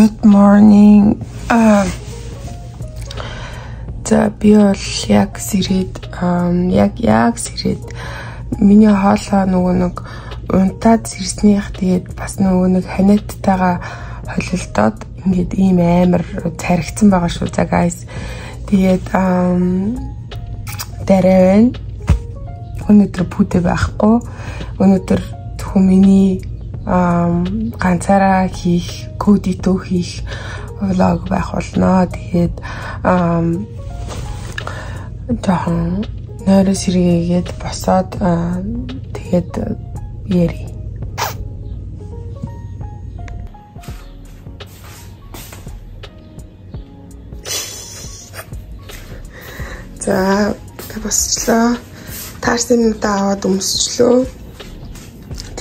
Good morning. За би бол яг сэрээд яг сэрээд миний хоолой нөгөө нэг унтаад сэрснийх тэгээд бас нөгөө нэг ханиадтайгаа холилдоод ингээд ийм амар царигдсан байгаа шүү. За guys. Тэгээд дараа байна. Өнөөдөр пүдэ байхгүй. Өнөөдөр зөвхөн миний ганцаараа хийх, кодитөө хийх влог байх болно. Тэгээд жоохон нойроо сэргээгээд босоод тэгээд ярий. За босчлоо. Таарсан юмдаа аваад өмсчлөө.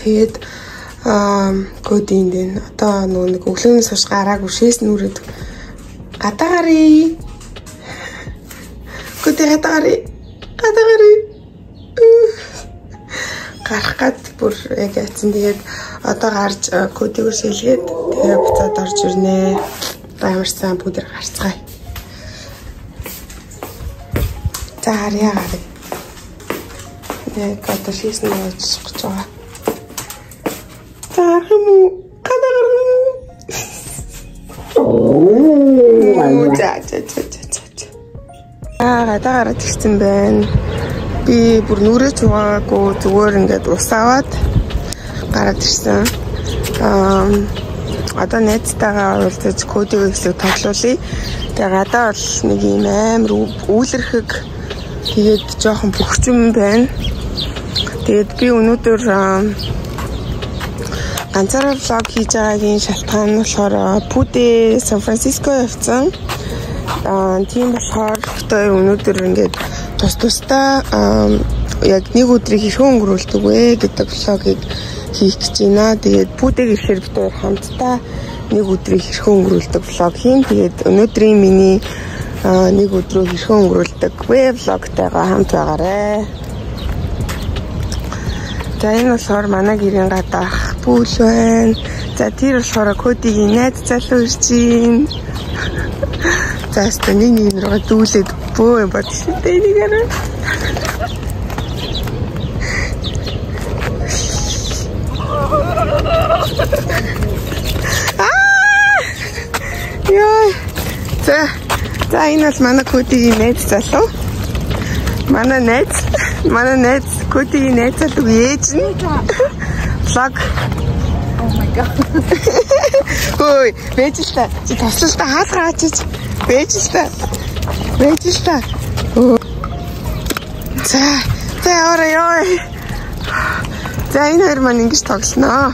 Тэгээд кодинд энэ одоо нөгөө нэг өглөөнөөс хойш гараагүй шээс нүрээд гадаа гаръя. Коди гадаа гаръя. Гадаа гаръя. Гарах гад бүр яг яцсан. Тэгээд одоо гарч кодигоо шилгээд тэгээ буцаад орж ирнэ. Одоо ямарсан бүгд гарцгаая. За харъя гаръя. Яг одоо шээс нүрээд гэж байгаа. Гарах юм уу? Гадаа гарах юм уу? За. Гадаа гараад ирсэн байна. Би бүр нүрээ чугаагүй зүгээр ингээд ус аваад гараад ирсэн. Одоо найзтайгаа уулзаж кодыг хэсэг тоглоулъя. Тэгээ гадаа бол нэг юм амар үүлэрхэг тэгээд жоохон бөхчм байна. Тэгээд би өнөөдөр ганцаараа влог хийж байгаагийн шалтгаан нь болохоор Пүдэ Сан Франциско явцсан. Тийм болохоор бид хоёр өнөөдөр ингээд тус тусдаа яг нэг өдрийг хэрхэн өнгөрүүлдэг вэ гэдэг влогийг хийх гэж байна. Тэгээд Пүдэг ирэхээр бид хоёр хамтдаа нэг өдрийг хэрхэн өнгөрүүлдэг влог хийн. Тэгээд өнөөдрийн миний нэг өдрөө хэрхэн өнгөрүүлдэг вэ влогтойгоо хамт байгаарай. За энэ болохоор манай гэрийн гадаах пүүл байна. За тэр болохоор Кодигийн найз залуу ирж байна. За өстө нэг нэг рүү дүүлээд бөө юм бодсон дээ нэг арай. Яа. За энэ бол манай Кодигийн найз залуу. Манай найз Кодигийн найз залуу ээж нь. Влог. Oh my god. Хөөе, бэж л та. Чи тослол та хаалгаа ачиж. Бэж л та. Бэж л та. За, за яваарай ёо. За энэ хоёр маань ингэж тоглоно.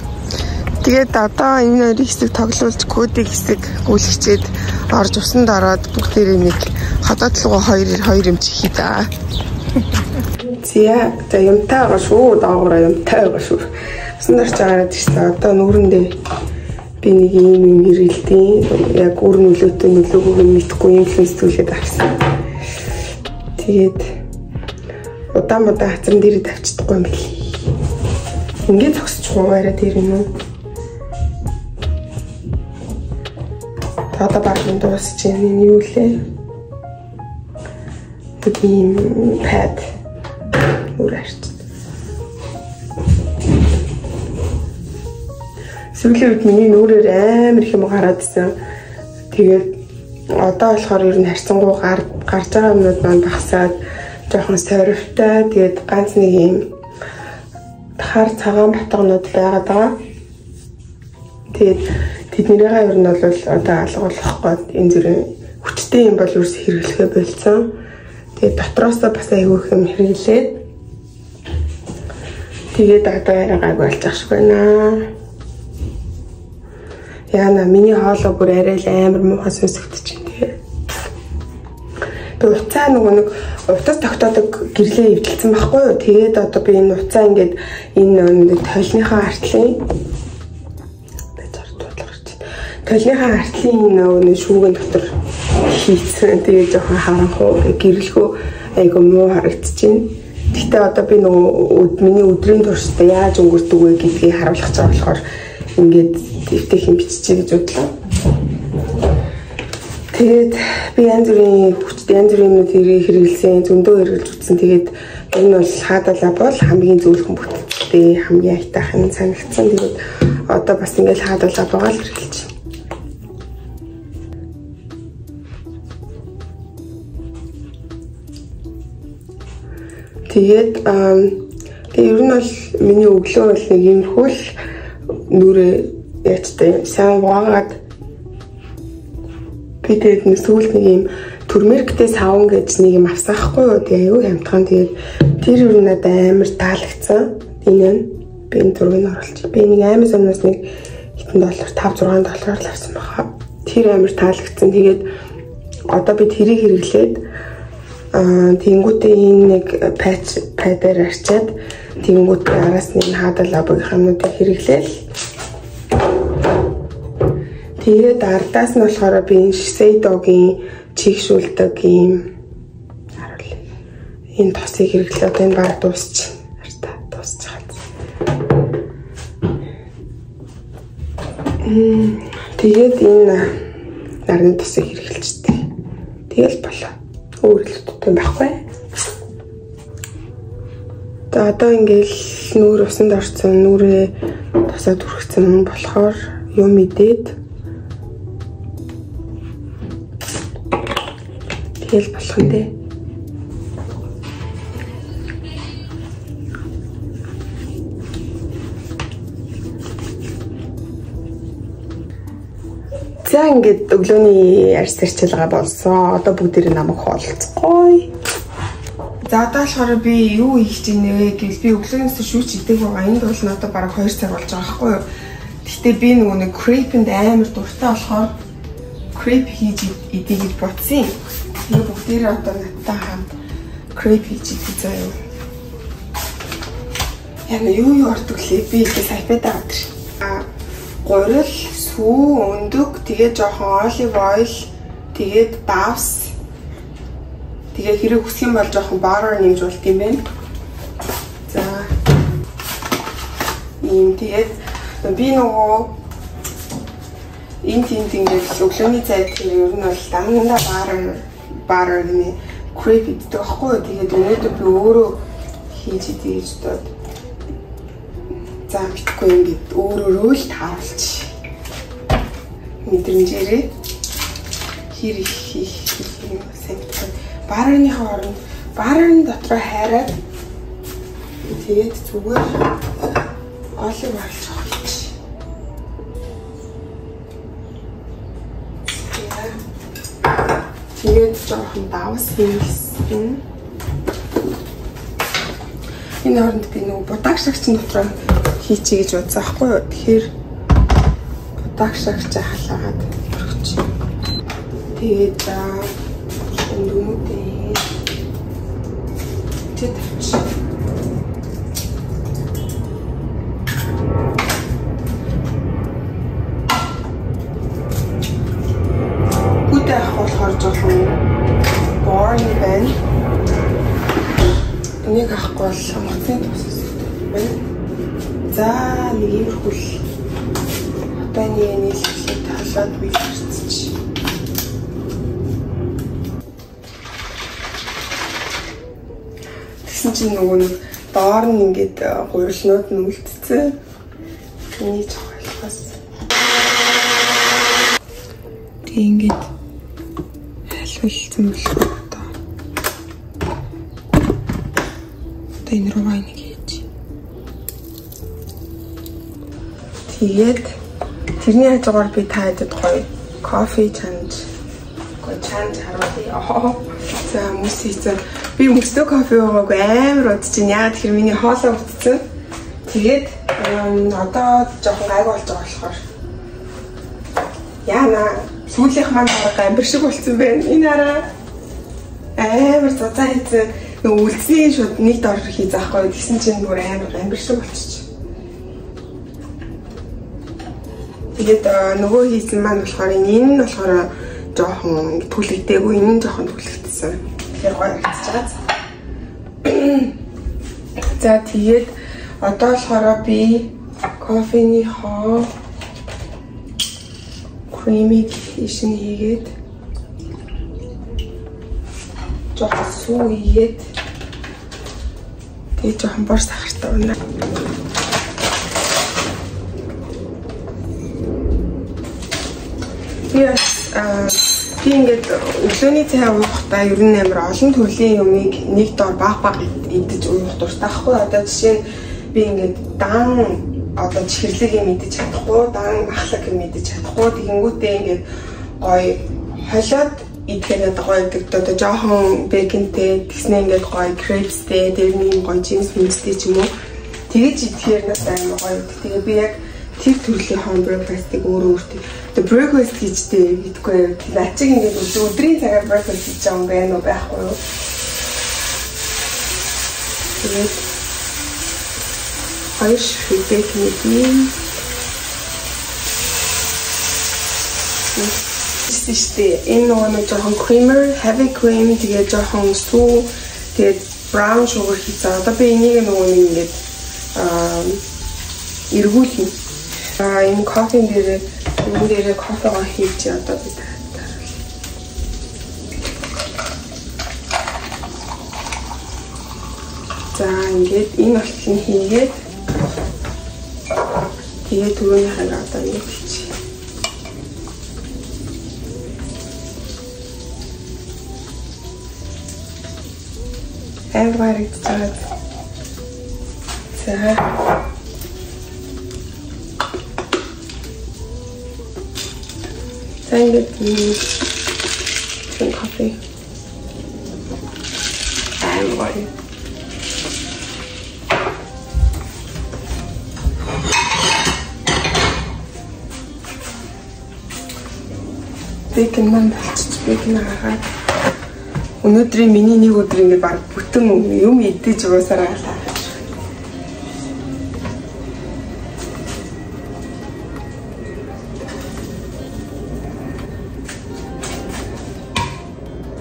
Тэгээд одоо энэ хоёрын хэсэг тоглуулж кодыг хэсэг гүйлгчээд орж усанд ороод бүгдээрээ нэг хотоотлогоо хоёр юм чи хий та. За юмтай байгаа шүү. Доогоороо юмтай байгаа шүү. Усан дорч гараад ирсэн. Одоо нүрэндээ би нэг юм юм хэрэгэлтийн. Яг үр нөлөөтэй нөлөөгүйг нь мэдэхгүй юм л сэтгүүлээд авсан. Тэгээд удаан хацран дээрээ тавьчихдаггүй юм бэл. Ингээд зогсчих уу арай дээр юм уу? Одоо баг юм дуусч байна. Энэ юу лээ? Тэг ийм пад үр арч. Сүүлийн үед миний нүрээр амар их юм гараад исэн. Тэгээд одоо болохоор ер нь харьцангуй гарч байгаа юмнууд маань багасаад жоохон сорвтой. Тэгээд ганц нэг юм хар цагаан батгнууд байгаад байгаа. Тэгээд тэднийгээ ер нь бол одоо алга болох гээд энэ зүрийн хүчтэй юм бол ерөөс хэрэглэхээ болцсон. Тэгээд дотроосоо бас айгүй их юм хэрэглээд тэгээд одоо арай гайгүй болж ах шиг байна. Яна миний хоолой бүр арай л амар муухай сүсгдэж чинь тэгээ. Би уцаа нөгөө нэг утас тогтоодог гэрлээ эвдэлсэн байхгүй юу? Тэгээд одоо би энэ уцаа ингээд энэ толныхаа артлын толныхаа артлын нөгөө шүүгэн дотор хийцэн. Тэгээд жоохон харанхуу гэрэлхүү айгүй муу харагдчихээн. Гэхдээ одоо би нөгөө миний өдрийн туршид яаж өнгөрдөг вэ гэдгийг харуулах гэж байгаа болохоор ингээд эвтэйхэн биччихье гэж бодлоо. Тэгээд би янз бүрийн хүчтэй янз бүрийн юмнууд хэрэглэсэн, зөндөө хэрэглэж үзсэн. Тэгээд энэ бол Hada Labo бол хамгийн зөөлхөн бүтцтэй, хамгийн аятайхан санагдсан. Тэгээд одоо бас ингээл Hada Labo-гаа л хэрэглэж байна. Тэгээд ер нь бол миний өглөө бол нэг иймэрхүү л нүрээ яачтай сайн угаагаад би тэгээд нэг сүүлд нэг ийм турмериктэй савн гэж нэг юм авсан хгүй юу. Тэгээ аюу хямдхан. Тэгээд тэр юу надад амар таалагдсан. Энэ нь би энэ зургийг оруулчих. Би нэг Amazon-оос нэг хэдэн доллар 5 6 доллараар л авсан баха. Тэр амар таалагдсан. Тэгээд одоо би тэрийг хэрэглээд тэгэнгүүтээ энэ нэг patch pad-аар арчаад тэгэнгүүтээ араас нь энэ Hada Labo-гийн юмнуудыг хэрэглээл. Тэгээд ардаас нь болохоор би энэ Shiseido-гийн чийгшүүлдэг ийм харуул. Энэ тосыг хэрэглээ. Одоо энэ баг дуусчих. Артаа дуусчихсан. Тэгээд энэ нарны тосыг хэрэглэжтэй. Тэгэл болоо. Өөр илүүтэй байхгүй. За одоо ингээл нүүр усанд орсон, нүрээ тосоо түрхсэн болохоор юм идээд тэгэл болох нь дээ. За ингээд өглөөний арьс арчилгаа болсон. Одоо бүгдээрээ намайг хоолцгоё. За одоо болохоор би юу хийх гэж байна вэ гэвэл би өглөөнөөс шүүч идэг байгаа. Энд бол надад бараг 2 цаг болж байгаа байхгүй юу. Гэхдээ би нөгөө нэг crepe-нд амар дуртай болохоор crepe хийж идэ гэж бодсон юм. Тэгээ бүгдээрээ одоо надтай хамт crepe хийж идэ заяа. Яна юу ордог лээ? Би ихээс iPad аваад ирсэн. Гурил, сүү, өндөг, тэгээ жоохон olive oil, тэгээд давс. Тэгээ хэрэг хүсэх юм бол жоохон butter нэмж болд юм байна. За. Ийм тэгээд би нөгөө энэ тэнд ингээд өглөөний цай тэр ер нь бол дандаа butter гэнэ crepe иддэг байхгүй юу. Тэгээд өнөөдөр би өөрөө хийж идэ гэж бодоод за мэдхгүй ингээд өөрөөрөө л тааруулчих. Мэдрэмжээрээ хэр их хийх юм сайн мэдгүй. Барааныхаа оронд барааны дотроо хайраад тэгээд зүгээр olive oil жоох хийчих. Тэгээд жоохон давс хийсэн. Энэ хооронд би нөгөө будаг шагчин дотроо хийчихье гэж бодсон аахгүй юу. Тэгэхээр будаг шагчаа халаагаад өргөч. Тэгээд өндөмүүдээ чи тавьчих. Бүтэ авах болохоор жоохон boring байна. Энийг авахгүй бол онгоцны тусас байна. За нэг иймэрхүү л одоо энийг нийлүүлээд халаад бэлэрч. Тэгсэн чинь нөгөө нэг доор нь ингээд гурилнууд нь үлдсэн. Энийг жоохолхоос. Тэг ингээд хайлуулсан болохоор одоо энэ руугаа энийг хийж. Тэгээд тэрний хажуугаар би та хэдэд гоё кофе чанж гоё чанж харуулъя. За мөс хийсэн. Би мөстөө кофе уугаагүй амар удаж чинь. Яагаад тэгэхээр миний хоолой өвдсөн. Тэгээд одоо жоохон гайгүй болж байгаа болохоор яана сүүлийнх маань гамбир шиг болсон байна. Энэ хараа амар зузаан хийсэн. Нөгөө үлдсний шууд нэг дор хийж заахгүй. Тэгсэн чинь бүр амар гамбир шиг болчих. Тэгээд нөгөө хийсэн маань болохоор энэ нь болохоор жоохон түлэгдээгүй, энэ нь жоохон түлэгдсэн. Тэгэхээр гоё харагдаж байгаа. За тэгээд одоо болохоор би кофеныхоо creamy ишин хийгээд Жоохон сүү хийгээд тэгээ жоохон бор сахартай унаа. Би бас би ингээд өглөөний цай уухдаа ер нь амар олон төрлийн юмыг нэг дор баг баг идэж уух дуртай ахгүй. Одоо жишээ нь би ингээд дан одоо чихэрлэг юм идэж чадахгүй, дан махлаг юм идэж чадахгүй. Тэгэнгүүтээ ингээд гоё холиод идэхээр надад гоё идэг. Одоо жоохон бейконтэй, тэгснэ ингээд гоё крепстэй, тэр нэг гоё жимс мэмстэй ч юм уу. Тэгэж идэхээр надад амар гоё идэг. Тэгээ би яг тэр төрлийн home breakfast-ыг өөрөө өөртөө одоо breakfast гэжтэй мэдгүй. Ачиг ингээд өдрийн цагаар breakfast хийж байгаа юм байна уу байхгүй юу? Тэгээд хоёр ширхэг бейкон идье. Штэ энэ нөгөө нэг жоохон creamer, heavy cream тэгээд жоохон сүү тэгээд brown sugar хийсэн. Одоо би энийг нөгөө нэг ингээд эргүүлнэ. Энэ кофен дээр энэ дээр кофегоо хийж одоо би таруулъя. За ингээд энэ болтол нь хийгээд тэгээд түрүүнийхээ одоо ингэж хийчих. Амар харагдаж байгаа. За. За ингээд энэ кофе. Амар гоё. Бейкон маань болчих. Бейкон гаргаад өнөөдрийн миний нэг өдөр ингээд баг бүтэн юм идэж уусараа л.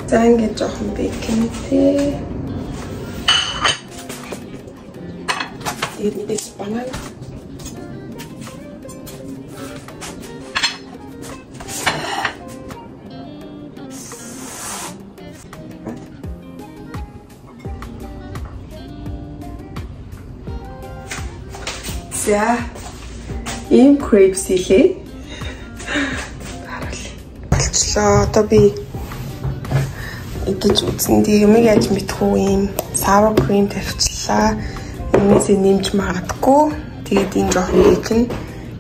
За ингээд жоохон бейконтэй. Тэгээд мэдээж банан. За ийм crepes хийлээ. Харуул. Болчлоо. Одоо би идэж үзэн. Тэгээ юмыг яаж мэдэх үү ийм sour cream тавьчлаа. Энээсээ нэмж магадгүй. Тэгээд энэ жоохон бейкон.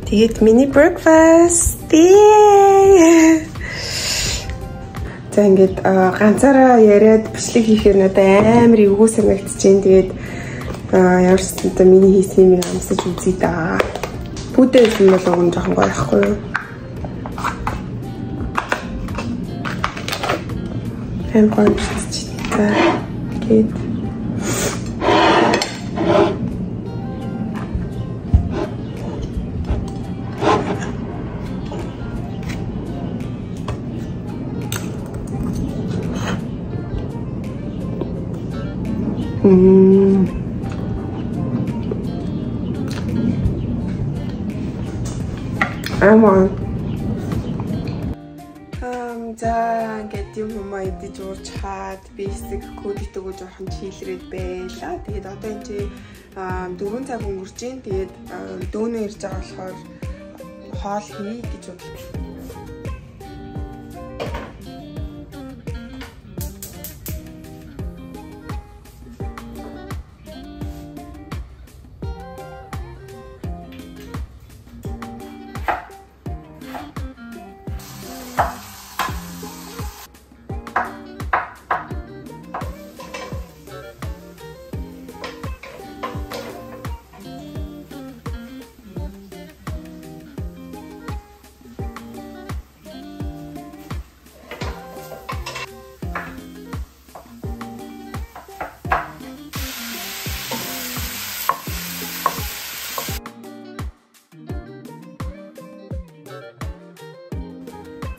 Тэгээд mini breakfast. За ингээд ганцаараа яриад бичлэг хийхээр надад амар эвгүй санагдчихээн. Тэгээд ямар ч зүйл миний хийсэн юмыг амсаж үзье да. Пүдэ байсан бол уг нь жоохон гоё байхгүй юу? Амар гоё бичиж. За гээд Амар. За ингээд юм хүмүүс идэж уурч хаад би хэсэг кодитөгөө жоохон чийлрээд байлаа. Тэгээд одоо энэ чи 4 цаг өнгөрч байна. Тэгээд дөөнөө ирж байгаа болохоор хоол хий гэж бодлоо.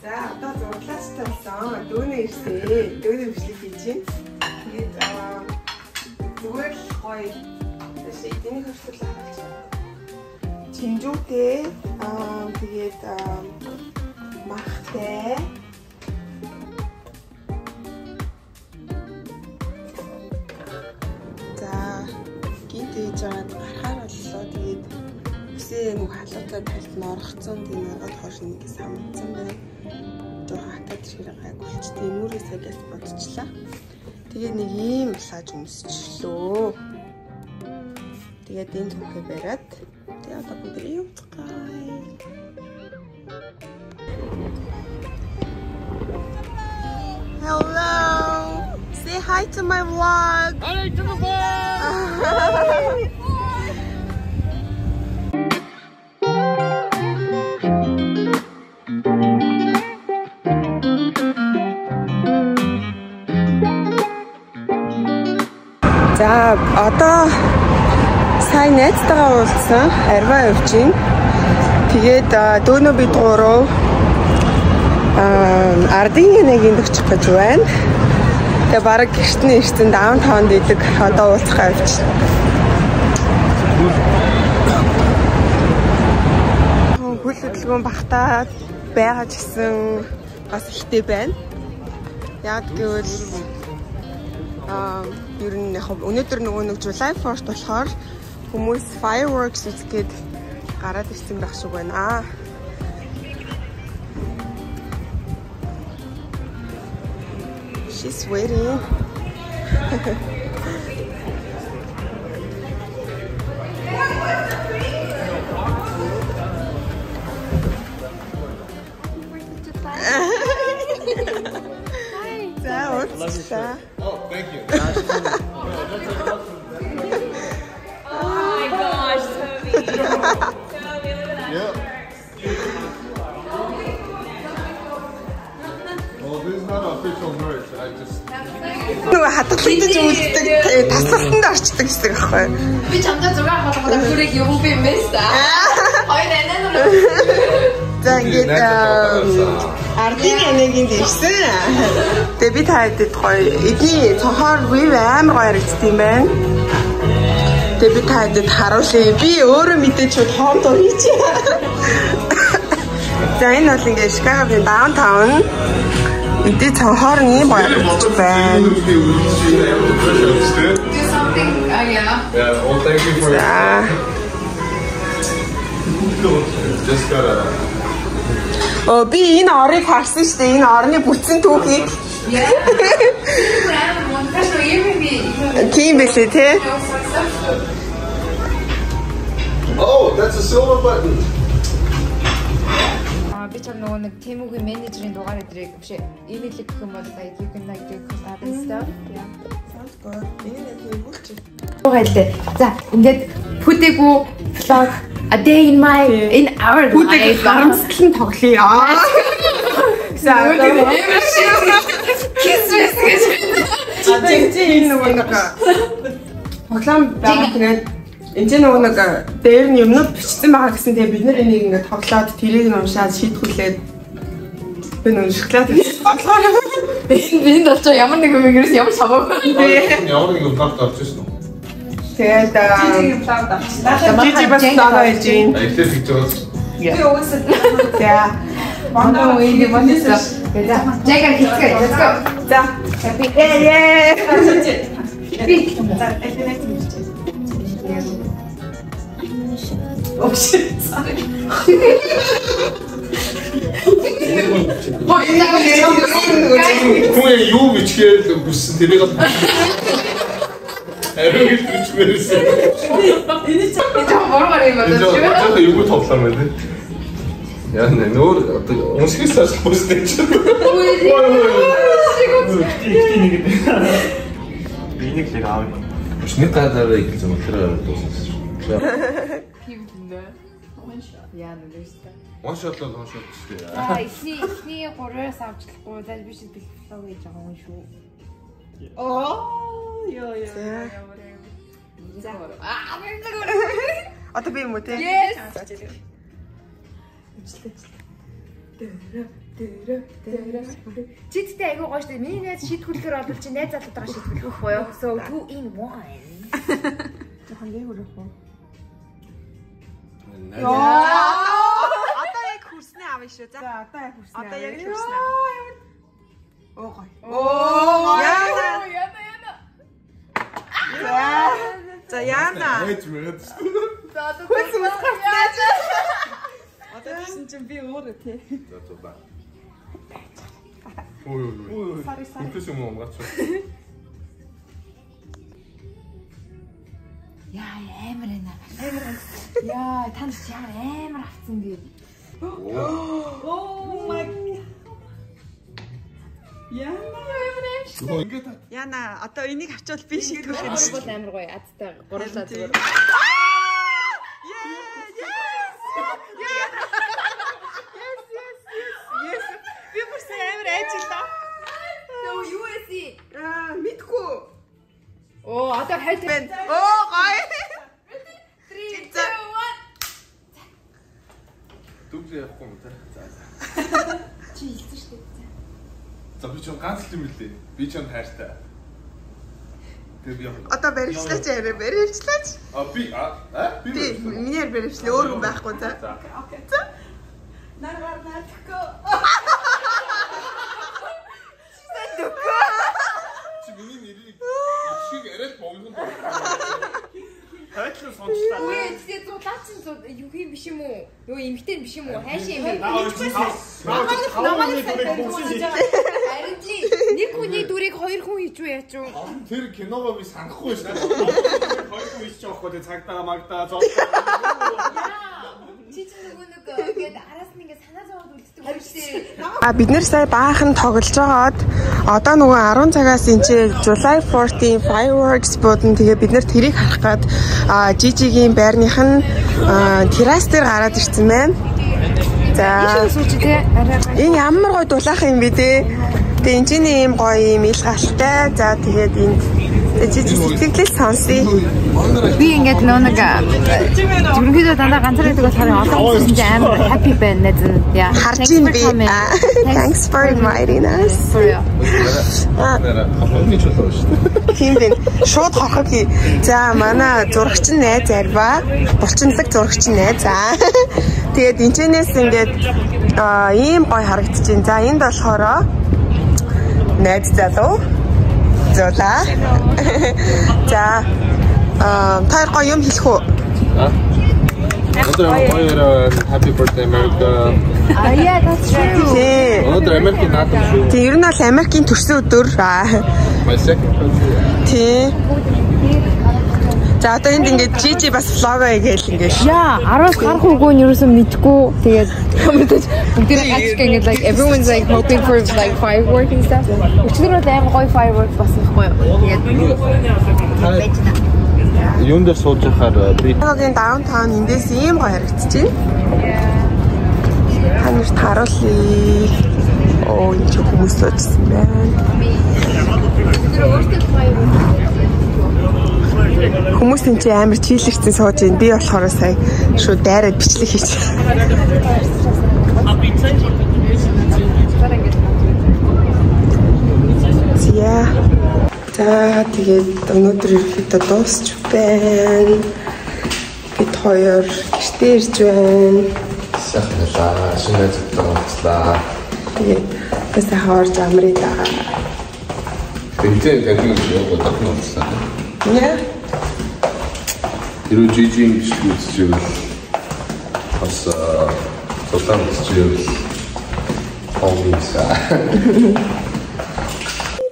За одоо зурлаачтай болсон. Дүүнээ ирсэн. Дүүнээ бичлэг хийж байна. Тэгээд зүгээр л гоё. Тэш эдний хөрсөл харуулж байна. Чинжүүтэй тэгээд махтай. Хизээ нэг халуутай тайлт нь оргоцсон. Тийм оргоод хойш нэг самдсан байна. Жохон хатаад ирэхээр гайг болчтой. Нүрээ сая гялс бодчихлаа. Тэгээд нэг ийм массаж өмсчлөө. Тэгээд энэ түүхээ бариад тэгээд одоо бүгд явцгаая. Hello. Say hi to my vlog. Hi to the vlog. За одоо сайн найзтайгаа уулзсан, арваа явж байна. Тэгээд дөөнөө бид гурав ардын нэгэнд очих гэж байна. Тэгээ бараг гэрт нь ирсэн даунтаунд идэг одоо уулзах явж байна. Хөл хөдөлгөөн багтаа байгаа ч гэсэн бас ихтэй байна. Яг гэвэл ер нь яг өнөөдөр нөгөө нэг July 4th болохоор хүмүүс fireworks үзэх гээд гараад ирсэн байх шиг байна. She's waiting. За, Oh, thank you. Oh my gosh, Toby. Toby, look at that. Yeah. Well, this is not official merch. I just нөгөө хадгалагдаж үлддэг таслалтанд орчдөг хэсэг аахгүй. Би чамдаа зураг авах бүрийг юм би мэс та. Хоёр анаа. За ингээд ардын анаагийн ирсэн. Тэгээ би та хэдэд гоё эдний цонхоор вив амар гоё харагдсан юм байна. Тэгээ би та хэдэд харуулъя. Би өөрөө мэдээж шууд home tour хийчихье. За энэ бол ингээд Chicago-гийн downtown. Эдний цонхоор нь ийм гоё харагдчих байна. Do something. Yeah. Yeah, well, thank you for За just got a Оо би энэ орыг харсан шүү дээ. Энэ орны бүтсэн түүхийг. Тийм байлээ те. Oh, that's a silver button. Би ч нөгөө нэг Тэмүгийн менежерийн дугаар өдрийг биш имэйл гэх юм бол like you can like do collab and stuff. Yeah. Sounds good. Энэ нэг юм бүлч. Гайлээ. За, ингээд пүдэгүү vlog a day in my in our Пүдэг харамсалн тоглоё. За, Кисмэс гэж. Чи энэ нөгөө нэг тоглоом байгаа тэгээд энэ ч нөгөө нэг дээр нь юмнууд бичсэн байгаа гэсэн тэгээд бид нар энийг ингээд тоглоод тэрийг нь уншаад шийтгүүлээд би нүн шоколад бодлогоор энэ болчоо ямар нэг юм ерөөс ямар хамаагүй. Ямар нэг vlog авчихсан уу? Тэгээд vlog авчихсан. Жижи бас vlog хийж байна. Эхлээд хийж байгаа. Би угаасаа За. Манай үеийн монстр. За, Жага хийцгээе. Let's go. За. Happy. Yeah. Би за, элемент мэрчээ. Oh shit. Sorry. Хүн юу бичгээд хүссэн тэрийг л ариу гэж бичмээрсэн. Энэ ч буруугаар юм байна шүү. Энэ юу тоглоом бэ? Яа нэ нөр одоо уншихээс ажил бүстэй ч. Энийг л аав. Нэг гадаараа эхэлсэн юм тэр дууссан шүү. Пивлэнэ. One shot. Яа нүрээстэй. One shot л one shot шүү дээ. За эхний 3-аас авчлахгүй. За би шиг бэлтгэл хийж байгаа юм шүү. Оо ёо ёо. За. Аа Одоо би юм уу те? Yes. За жишээ. Чи тэгтээ айгүй гоё шүү дээ. Миний найз шийтгүүлэхээр бол чи найз залуутайгаа шийтгүүлэх байхгүй юу? So 2 in 1. Жохон дээгүүр явах уу? Одоо яг хүрснээ авна шүү. За одоо яг хүрснээ. Одоо яг хүрснээ. Оо гоё. Оо яана. Яна яна. За яана. Хайж мэрээд шүү. За одоо Хүс хүс гарснаа. Тэгсэн чинь би өөрөө тий. За зулаа. Ой ой ой. Sorry sorry. Үнтэс юм уу гаач. Яа амар байна. Амар. Яа та нар чи ямар амар авцсан бэ? Oh my. Яна амар аим шиг. Ингээд Яна одоо энийг авчвал би шийдвэр юм шиг. Бол амар гоё. Азтай гурлаа зүгээр. Yes. Yes yes yes. Yes. Би бүр сайн амар айжлаа. Нөө юу эси? Аа мэдгүй. Оо одоо хойд Бэн. Оо гоё. 3 2 1. Дүгж явахгүй юм те. За за. Чи хэлсэн шүү дээ. За би ч ганц л юм билээ. Би ч хайртай. Тэр би явах. Одоо баривчлаач арай баривчлаач. А би а би Тий, миний яар баривчлаа өөр хүн байхгүй за. За. Окей. За. Наргаар наадахгүй. Чи миний нэрийг шиг арай л богино. Хойтлон сонсчлаа. Үгүй тэгээ зулаа чинь юу юм биш юм уу? Юу эмхтэй биш юм уу? Хайшаа юм бэ? Намайг дүрийг бүгд хийж. Харин тий нэг хүний дүрийг хоёр хүн хийж үү яач юу? Тэр киногоо би санахгүй шүү дээ. Хоёр хүн хийж байгаа хгүй цагдаа магдаа зоолоо. Чи чинь нөгөө нэг ингээд араас нь ингээд санаа зовоод үлддэг юм шүү дээ. А бид нэр сая баахан тоглож байгаад одоо нөгөө 10 цагаас энэ чи July 4-ийн fireworks буудна. Тэгээ бид нэр тэрийг харах гад Жижигийн байрных нь террас дээр гараад ирсэн байна. За Сууч тий. Арай гоё. энэ ямар гоё дулаахан юм бэ те. Тэгээ энэ чинь ийм гоё юм ил галтай. За тэгээд энд Жижи сэтгэлдээ сонсъё. Би ингээд нөө нэг ерөнхийдөө дандаа ганцаар байдаг болохоор олон хүмүүс чинь амар happy байна найз нь. Яа. Харж ин би. Thanks for inviting us. For real. Хохны чулуу шүү дээ. Тийм байна. Шууд хорхог хий. За манай зурагч нь найз арва. Булчинлаг зурагч нь найз. За. Тэгээд энэчнээс ингээд ийм гоё харагдчихээн. За энд болохоор найз залуу зулаа. За та хоёр гоё юм хэлэх үү? Өнөөдөр амар гоё яриа. Happy birthday America. Ah yeah, that's true. Тий. Өнөөдөр Америкийн наадам шүү. Тий, ер нь бол Америкийн төрсөн өдөр. My second country. Тий. За одоо энд ингээд Жижи бас влог хийгээл ингээд. Яа, 10-аас гарах үгүй нь ерөөсөө мэдгүй. Тэгээд мэдээж бүгдээрээ гач ингээд like everyone's like hoping for like firework and stuff. Өчигдөр бол амар гоё firework болсон байхгүй юу? Тэгээд Юун дээр сууж байхаар би Чикагогийн downtown эндээс ийм гоё харагдчихэв. Та нарт харуулъя. Оо энэ ч хүмүүс суужсэн байна. өчигдөр өөртөө firework Хүмүүс энэ чи амар чийлэрсэн сууж байна. Би болохоор сая шууд дайраад бичлэг хийж. Зя. За тэгээд өнөөдөр ерөнхийдөө дуусч байна. Бид хоёр гэртээ ирж байна. сайхан байлаа. Шинэ найзуудтайгаа уулзлаа. Тэгээд бас сайхан орж амрыг даа. Тэнцээ таньдаг юм уу? Уулзлаа. Яа. Хэрвээ Жижигийн бичлэг үзчихвэл бас зулаан үзчихвэл хонгисаа.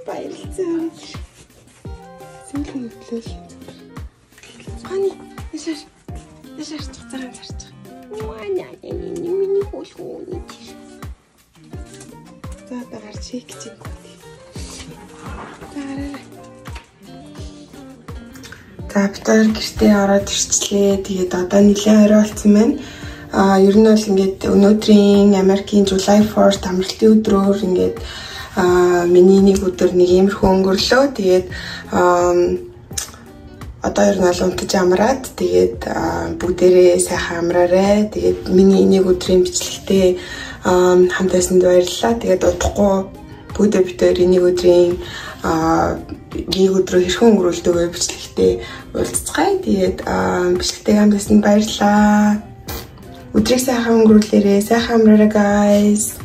Баярлалаа. Сүүлийн хөтлөл. Хани, яшаар. Яшаар цацараа зарчих. Маня, миний хөлхөө. За одоо гарч хийх гэж байна. За гараарай. За бид хоёр гэртээ ороод ирчлээ. Тэгээд одоо нэлээд орой болсон байна. А ер нь бол ингээд өнөөдрийн Америкийн July 4th амралтын өдрөөр ингээд миний нэг өдөр нэг иймэрхүү өнгөрлөө. Тэгээд одоо ер нь бол унтаж амраад тэгээд бүгдээрээ сайхан амраарай. Тэгээд миний нэг өдрийн бичлэгтээ хамт байсанд баярлалаа. Тэгээд удахгүй бүгдээ бид хоёр нэг өдрийн нэг өдрөө хэрхэн өнгөрүүлдэг вэ бичлэгтээ уулзцгаая. Тэгээд бичлэгтээ хамт байсанд баярлалаа. Өдрийг сайхан өнгөрүүлээрэй. Сайхан амраарай guys.